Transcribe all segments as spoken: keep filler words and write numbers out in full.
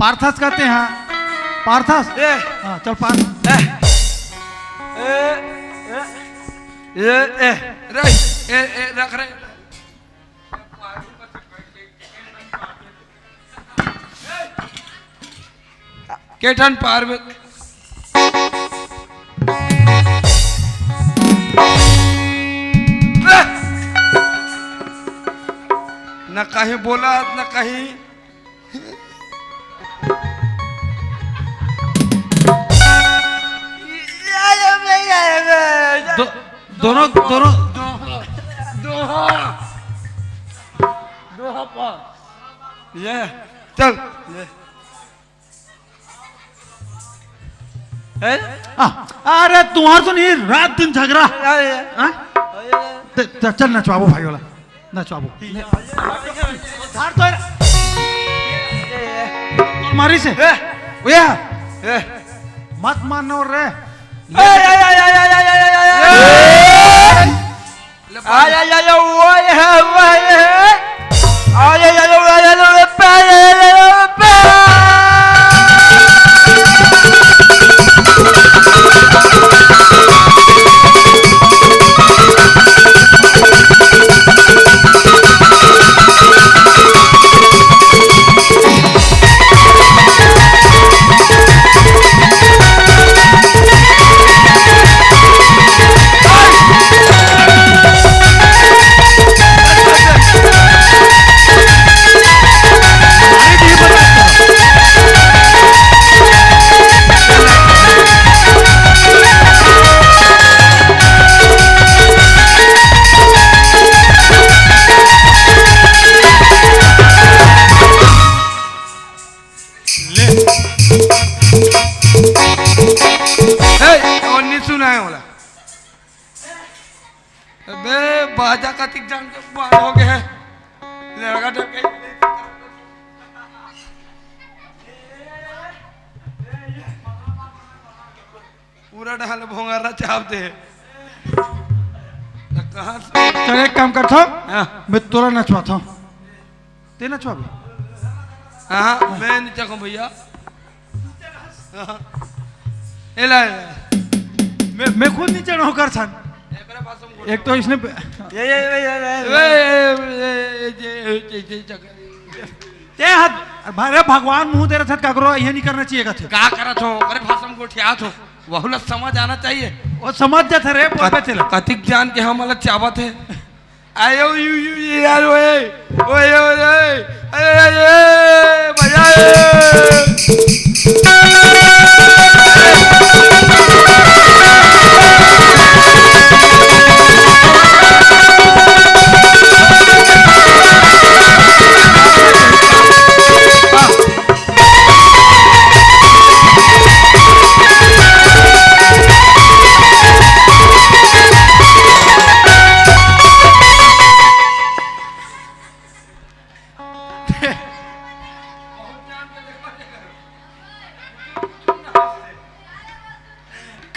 पार्थस कहते हैं। पार्थस। ए। हाँ, चल पार्थ। ए। ए, ए, ए, ए, रे, ए, ए, रख रे। के ठन पार में। न कहीं बोला, न कहीं। दो-, दोनों, दोनों। ये, चल। ये। हैं? आ, अरे तुम्हार तो नहीं, रात दिन झगड़ा। अरे, हाँ? अरे। ते, ते, चल नचवाबो भाई वाला, नचवाबो। धार तो है। तोर मारी से। ए। ओए। ए। मत मारना रे। ए, ए, ए। आय, आय, आय, वो है, वो है। आय, आय, आय, वो है, वो है, पे, पे। ले। ए, और नहीं सुनाए वाला। अबे, बाजा कतिक जान के बंद हो गए हैं। लड़का तो कहीं पूरा ढाल भोंगारा चाप दे। तो कहाँ से? चल, एक काम करता हूँ, हाँ। मैं तोला नचवाता हूँ। ते नचवाबे? हाँ, मैं नहीं चखूँ भैया। हाँ। ए ला, ए ला। मैं, मैं खुद नहीं चढ़ा हूँ कर छन। एक तो इसने पे- ये, ये, ये, ये, ये, ए, ये। ए, ए, ए, ए, ए, ए, चख। ते हद, अरे भगवान मुंह दे रहा था, काकरो ये नहीं करना चाहिए का थे। का करत हो? अरे भाषण गोठियात हो। वहुला समझ आना चाहिए। वो समझ जाता रे, बोल पे कत-, चला। कतिक जान के हम अलग चावत है। आयो, यू, यू, ये यार, ओए, ओए, ओए, ओए, अरे, अरे, अरे, मजा आए।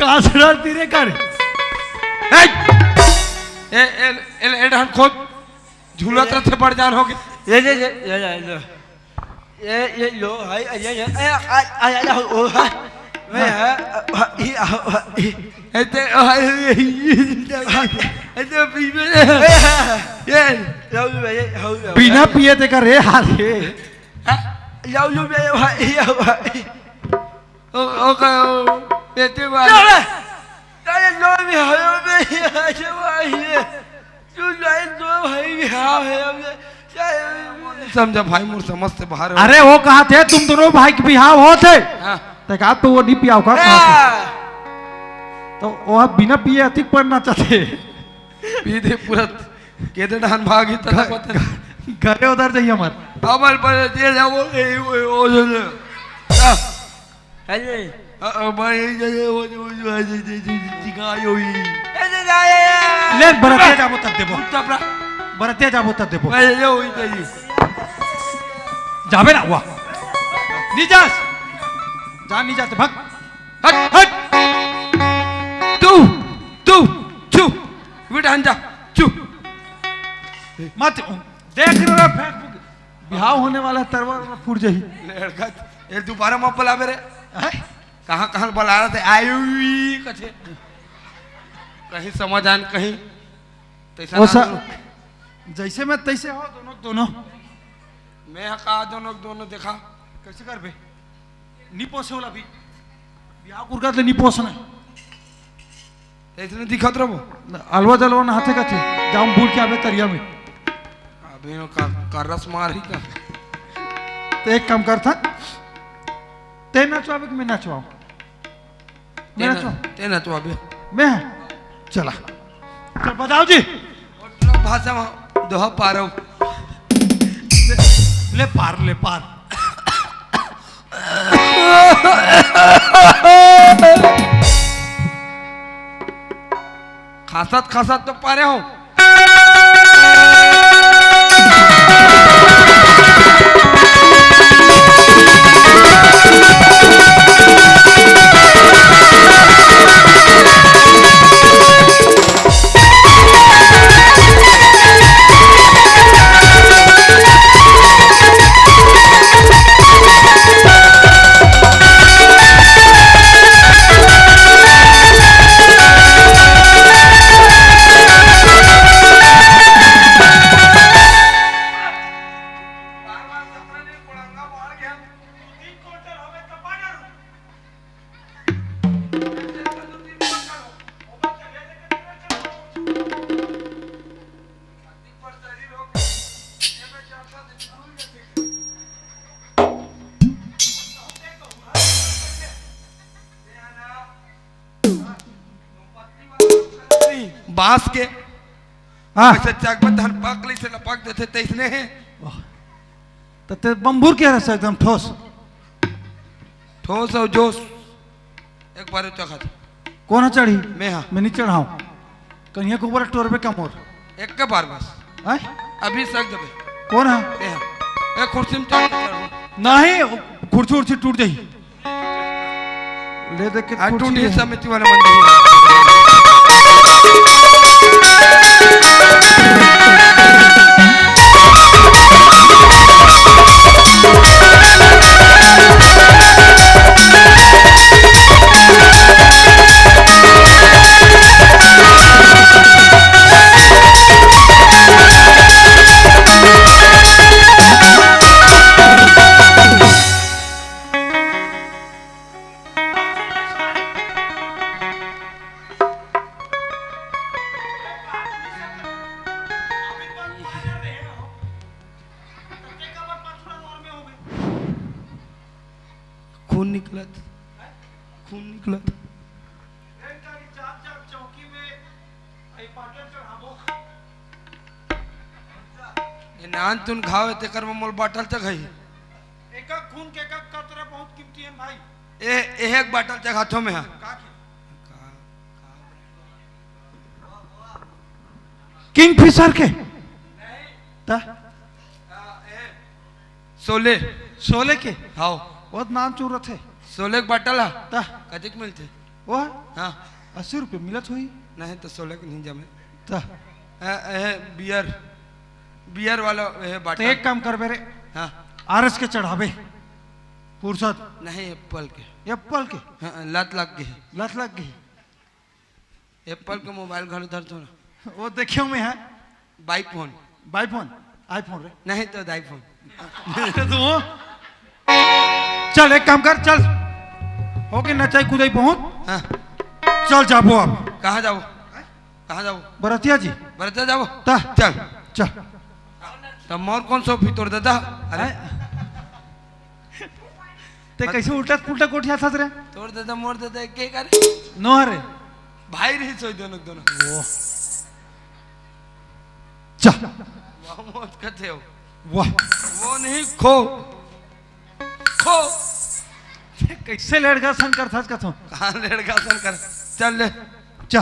कासड़ा तीरे कर। ए, ए, ए, ए, ए, डहन खोद। झूलत रथे बड़ जान हो गए। ये, ये, ये, ये, ये, ये। ये, ये लो, हाय, ये, ये, ए, आ, आ, आ, आ, ओ, हा। मैं, हाँ। हा, हा, ई, आ, हा, ई। ऐसे, ओ, हाय, ये, ये, ये, ऐसे पीबे। ए, हा, हा। ये। लो, लो, ये, हो, लो। बिना पिए ते का रे हाल हे। हाँ? लो, लो, ये, हा, ई, हा, ई। ओ, ओ, का, ओ, बेटे वाले। चल। अरे, लो, भी हो, भी, ऐसे भाई है। तू लाइन दो भाई बिहाव है, अब ये क्या है? समझा भाई, मोर समझ से बाहर हो। अरे, वो कहा थे, तुम दोनों भाई के बिहाव होत हे। हाँ। ते कहा, तो वो नहीं पियाव का, कहा थे। हाँ। तो वो अब बिना पिए अतिक पढ़ना चाहते। पी दे पूरा, केदे डान भागी तक घ-, पता नहीं। घ-, घरे उधर जाइए हमार। अमर पर दे जा वो, ए, वो, वो, वो, वो। हाँ। अरे। अ, अ, भाई, ये, ये, वो, वो, वो, ये, ये, ये, ये, ये, गाय हुई। अरे, जा, जा, जा। ले, बरतिया जाबो तब देबो। चुप, चुप रह। बरतिया जाबो तब देबो। भाई, ये हुई, ये, ये। जाबे ना, वाह। नहीं जास। जा, नहीं जाते, भाग। हट, हट। तू, तू, चुप। बेटा, जा, चुप। मत, देख रहे हो Facebook, बिहाव होने वाला है, तरवा फूट जाही। लड़का ए, दोबारा मत बलाबे रे। हैं? कहाँ, कहाँ बला रहा थे? आयु कथे। कहीं समझ आन, कहीं तैसा वो ना सा-, हो। जैसे मैं तैसे हो, दोनों, दोनों। मैं हा का दोनों, दोनों देखा। कैसे करबे? नी पोसे वाला भी। बिहाव कुरका तो नी पोसना। अइसने दिखत रहो। अलवा जलवा नहाथे कथे, जाम बूड़ के आबे तरिया में। अबे वो का, का रस मार ही का? तो एक काम कर था, ते नचवाबे कि मैं नचवाऊं? मैं तेना, नचवाऊं? तेना तो अबे। मैं? चला। चल बजाओ जी। भाषा में दोहा पारो। ले पार, ले पार। खासत खासत तो पारे हो। बांस के हाँ। वैसे चकबत हन पकली से लपक देथे, तैसने हे। वाह। त ते बम्बूर के रस एकदम ठोस। ठोस अउ जोश। एक बार चखा दे। कौन हा चढ़ी? मैं हा। मैं नहीं चढ़ाऊं। कन्हैया के ऊपर टोरबे का मोर। एक के बार बस। हैं? अभी सक देबे। कौन हा? मैं हा। एक कुर्सी में चढ़ के चढ़ू। नहीं, कुर्सी उर्सी टूट जाई। ले देख के आ, कुर्सी टूटी है। समिति वाला मंदिर। खून निकलत, खून निकलत। ए नान तुन घाव हे, तेकर में मोल बाटल चघाई। एका खून के एका कतरा बहुत कीमती हे भाई। ए, ए एक बाटल चघाथो में हा। का की? किंगफिशर के? त? शोले। शोले के? हाव। बहुत नाम चुरत हे। शोले के बाटल हा? त? कतेक मिलथे? वो? हाँ। अस्सी रुपये मिलत होही। नहीं तो शोले के नहीं जमे। त? ए, ए, बियर, बियर वाला, ए, तो बाटल। एक काम करबे रे। हाँ। आरएस के चढ़ाबे। फुर्सत। नहीं, एप्पल के। एप्पल के? हाँ, लत लग गई। लत लग गई। एप्पल के मोबाइल घर धर थो ना। वो देखियो में है। बाई फोन। बाई फोन? आईफोन रे। नहीं तो दाई फोन। तो वो? चल, एक काम कर, चल। हो के नचाई कुदाई बहुत। हाँ। चल, जाबो अब। कहाँ जाबो? कहाँ जाबो? बरतिया जी। बरतिया जाबो? ता। चल। चल। तब मोर कौन सो भी तोड़ देता? अरे। हैं? ते कैसे उल्टा पुल्टा गोठियाथस रे? तोर दादा मोर दादा एके करे। नो हरे। भाई रही सोई दोनों, दोनों। वो। जा। वाह, मौत कथे हो। वाह। वो नहीं खो। खो। ते कैसे लड़का सन करथस कथो? कहाँ लड़का सन कर? चल ले। जा।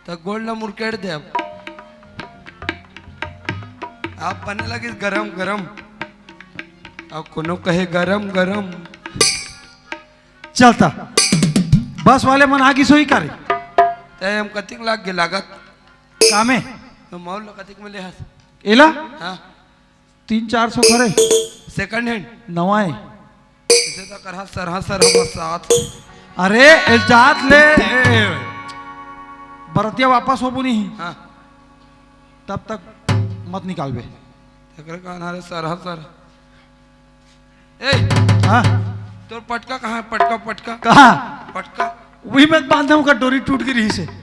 त गोड़ ला मुरकेड़ दे अब। आप बने लगिस गरम गरम। अब कोनो कहे गरम गरम। चलता। बस वाले मन आगी सोई करे। तय हम कतिक लाग गे लागत? कामे? तो मौल ला कतिक में ले हस? एला? हाँ। तीन चार सौ खरे। Second hand? नवाए। इसे तो करहा सरहा सरहा बस साथ। अरे, ए जात ले, ए, बरतिया वापस होबो नहीं। हाँ। तब तक मत निकालबे। तेकर का नारे सरहा सर। ए, हाँ। तोर पटका कहाँ है? पटका, पटका। कहाँ? पटका। वही में बांधे हूँ का डोरी टूट गिरी से। खाली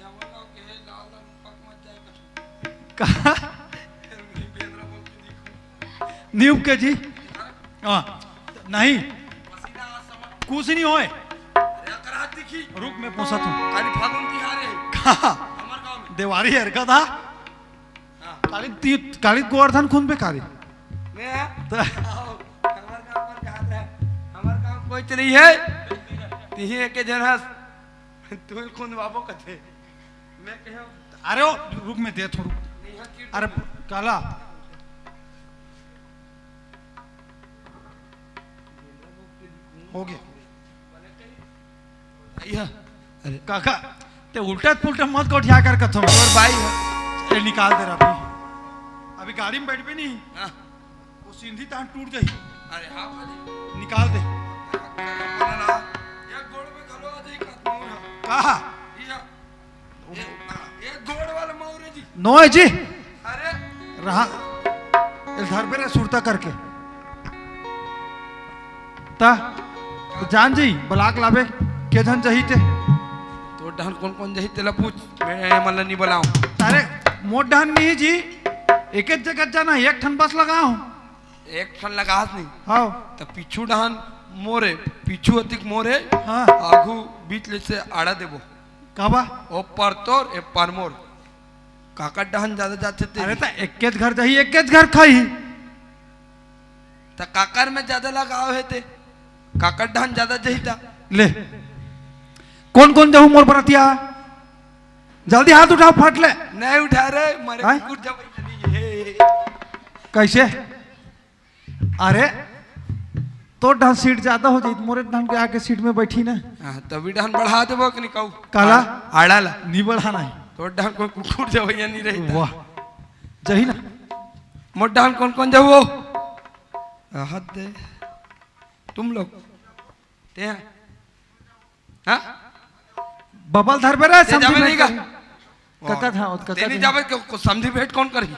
हमर गाँव के हे, लाल लाल पक मत जाए कछु। कहाँ? बेंदरा बोल के देखो। न्यूब के जी? हाँ। नहीं। पसीना आ समझ। कुछ नहीं होए। अरे, अकरात दिखी। रुक, मैं पोसत हूँ। खाली फागुन तिहार है। कहाँ? हमर गाँव में। देवारी हरकत हा? हाँ। काली ती-, काली गोवर्धन खुंद पे काली। मैं है? तो हमर गाँव पर कहा था? हमर गाँव कोई तो नहीं है। तिही एक जन हस। तू ही खुंद बाबो कथे। मैं कहे, अरे ओ, रुक, मैं दे थोड़ू। नहीं, हाँ, चिढ़ अरे, मत। काला। हो गया। भैया, अरे। काका, ते उल्टा पुल्टा मत गोठिया कर कथो। तोर बाई है। ए, निकाल दे रहा अभी। अभी गाड़ी में बैठ भी नहीं। हाँ। वो सिंधी तान टूट जाई। अरे हाँ भाई। निकाल दे। एक गोड़ में घलो आ जाई का तू ना। कहा? ये, ये, ये गोड़ वाला मौरे जी। नोए जी। अरे। रहा। इधर पे रे सुरता करके। ता, तो जान जी, ब्लॉक लावे, के झन जही ते? तो डहन कौन कौन जही तेला पूछ, मैं मन ला नहीं बुलाऊं। अरे, मोर डहन नहीं जी, एक एक जगह जाना, एक ठन बस लगाओ। एक ठन लगास नहीं। हाँ। तो पीछू डहन मोरे, पीछू अतिक मोरे, हाँ। आगू बीच ले से आड़ा देबो। काबा? ओ परतोर, ए परमोर। काकर डहन ज्यादा जाथे ते? अरे, त एकेच घर जाही, एकेच घर खाही। त काकर में ज्यादा लगाव हे ते? काकर डहन ज्यादा जाही त? ले। कौन कौन जाहू मोर बरतिया? जल्दी हाथ उठाओ, फट ले। नहीं उठा रे, मरे आय? कुकुर जब हे। कैसे? अरे, तोर डहन सीट ज्यादा हो जाई, मोरे डहन के आके सीट में बैठी ना। हाँ, तभी डहन बढ़ा देबो कि नहीं कहू? काला? आ-, आड़ा ला। नहीं बढ़ाना है। तोर डहन कोई कुकुर जवैया नहीं रहता। वाह। जही ना। मोर डहन कौन कौन जाहू? हद दे। तुम लोग। ते हैं? हाँ? बबल धरबे रे, ते समधी जाबे भेंट नहीं का? करी। कका था, ओ, कका ते नहीं था। जाबे, को, को समधी भेंट कौन करही?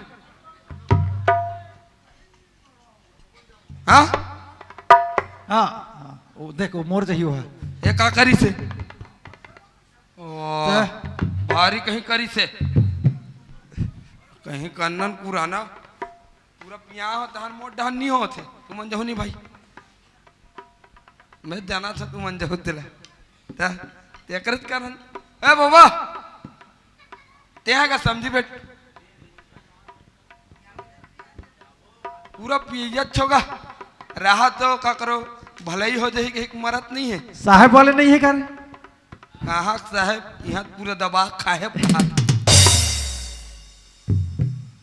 हाँ? हाँ, हाँ, ओ, देख, ओ मोर जही हो है। ये का करी से? ओ, ते? भारी कहीं करी से। कहीं कन्नन पुराना, पूरा पिया हो, तहन मोर डहन नहीं होत हे। तू मन जहू नहीं भाई। मैं जाना था तू मन जहू तेला। ता, ते करत कारण। ए बाबा, ते हा का समधी भेंट? पूरा पियत होगा। रहा तो का करो, भलाई हो जाही, कहीं मरत नहीं है। साहेब वाले नहीं है का रे? कहाँ साहेब, यहाँ पूरा दबा खाए।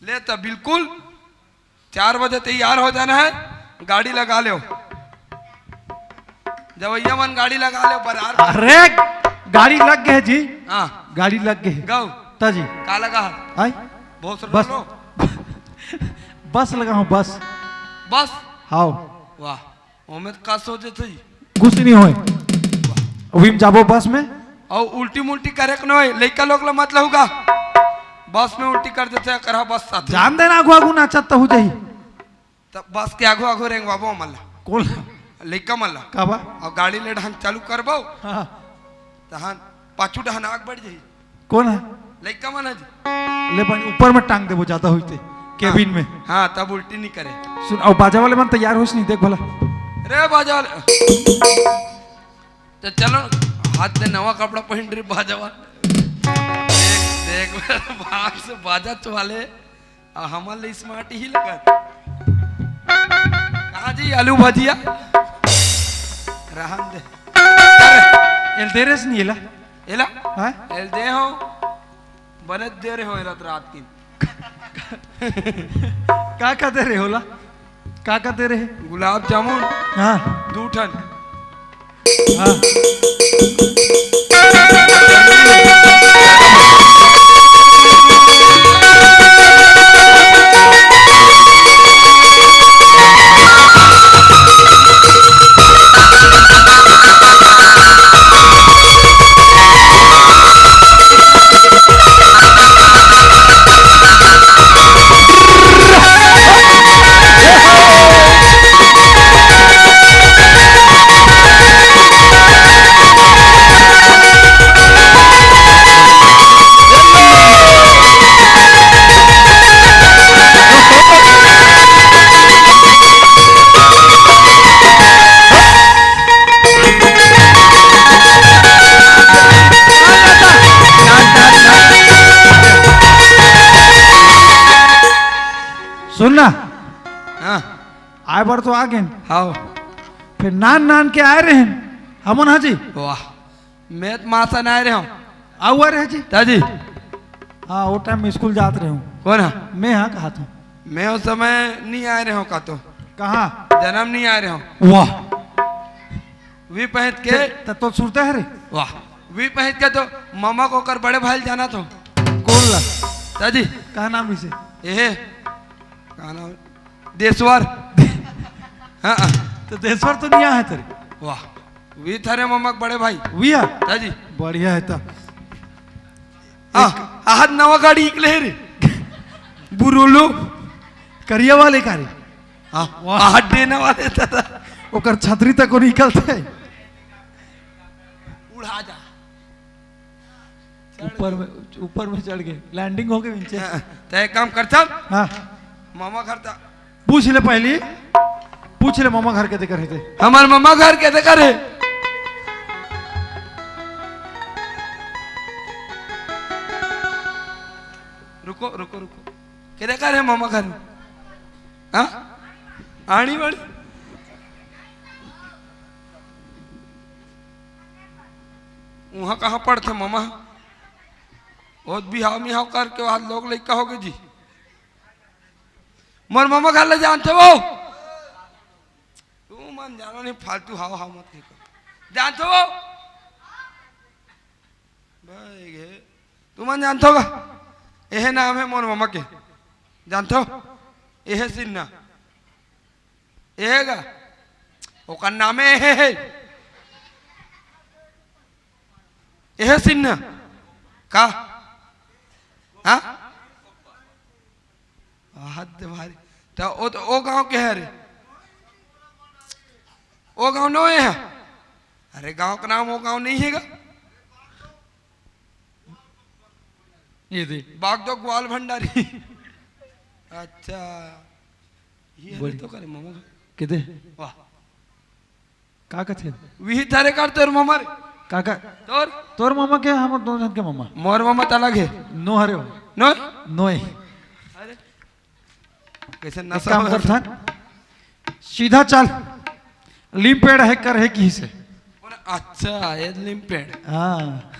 ले तो बिल्कुल चार बजे तैयार हो जाना है, गाड़ी लगा लो। जवैया मन गाड़ी लगा लो, बरार। अरे, गाड़ी लग गए जी। हाँ। गाड़ी लग गए। गौ। ता जी। का लगा है? आई? बहुत सर बस। लो। बस लगा हूँ, बस। बस? हाओ। वाह। ओमे का सोचे थे? कुछ नहीं होए। अभी हम जाबो बस में। और उल्टी मुल्टी करे के नहीं, लइका लोग ला मत लहूगा। बस में उल्टी कर देते हैं, करा बस साथ। जान देना, आगू आगू नाचत हो जाही। तब बस के आगू आगू रेंगवाबो मन ला। कौन? लइका मन ला। का बा? और गाड़ी ले ढंग चालू करबो। हाँ। तहन पाछू डहन आग बढ़ जाही। कौन है? लइका मन है जी। ले बन ऊपर में टांग देबो, ज्यादा होई ते। केबिन में। हाँ, तब उल्टी नहीं करे। सुन, और बाजा वाले मन तैयार होइस नहीं, देख भला। रे बाजा वाले। तो चलो, हाथ में नवा कपड़ा पहन रही बाजा वाले। देख, देख, बाहर से बाजा वाले। आ, हमन ले स्मार्ट ही लगत। कहाँ जी आलू भजिया? रहन दे। एल दे रेस नहीं एला। एला? हाँ? एल दे हो, बने दे रहे हो एला तो रात की। का का दे रहे होला? का का दे रहे? गुलाब जामुन। हाँ। दू ठन। हाँ। सुन ना, हाँ। आए बर तो आ गेन, हाँ। फिर नान नान के आए रहेन हमन, हाँ जी। वाह, मैं तो मासा ना आए रहे हूँ। आऊ आए रहे जी। ताजी। हाँ, वो टाइम में स्कूल जात रहे हूँ। कौन है? मैं हाँ कहा था। मैं उस समय नहीं आए रहे हूँ का तो। कहाँ? जन्म नहीं आए रहे हूँ। वाह। वी पहत के। त-, त-, तो सुरता है रे। वाह। वी पहत के तो मामा को कर बड़े भाई जाना तो। कौन ला? ताजी। कहा नाम इसे? एहे। का नाम? देसवर। हाँ, हाँ। तो देसवर तो नहीं आए तेरे। वाह। वी थारे ममक बड़े भाई। वी है? ताजी। बढ़िया है तो। हाँ, आहत नवा गाड़ी इकले है रे। बुरुलू। करिया वाले का रे। हाँ, वाह। आहत देने वाले दादा। ओकर छतरी तक को निकलते है। उड़ा जा। ऊपर में, ऊपर में चढ़ गए, लैंडिंग हो गई नीचे। हाँ, तय काम कर चल। हाँ। मामा घर ता। पूछ ले पहली, पूछ ले मामा घर के देकर है ते। हमार मामा घर के देकर है। रुको, रुको, रुको। के देकर है मामा घर? हाँ? आनी वाली? उहाँ कहाँ पढ़थे मामा? ओ बिहाव मिहाव करके वहाँ लोग लइका होगे जी। मोर मामा घर ले जानथे वो? तू मन जानो नहीं, फालतू हाव हाव मत कह। जानथे वो? भाई गे, तू मन जानथो का? एहे नाम है मोर मामा के। जानथो? एहे सिन्हा। एहे गा? ओकर नामे एहे है। एहे सिन्हा। का? हाँ? हद भारी। त ओ, त ओ गांव के है रे? ओ गांव नोहे है? अरे गांव का नाम ओ गांव नहीं है गा? ये दे। बागदो ग्वाल भंडारी। अच्छा। ये बोल। तो करे मामा। किते? वाह। का कथे? विही थारे कर तोर मामा रे। का का? तोर? तोर मामा के, हमर दो झन के मामा। मोर मामा त अलग है। नो हरे हो। नो? नोए। अरे। कैसे एक नशा काम हो कर गया? था। सीधा चल। लिम पेड़ है कर है की से। अच्छा, ये लिम पेड़। हाँ।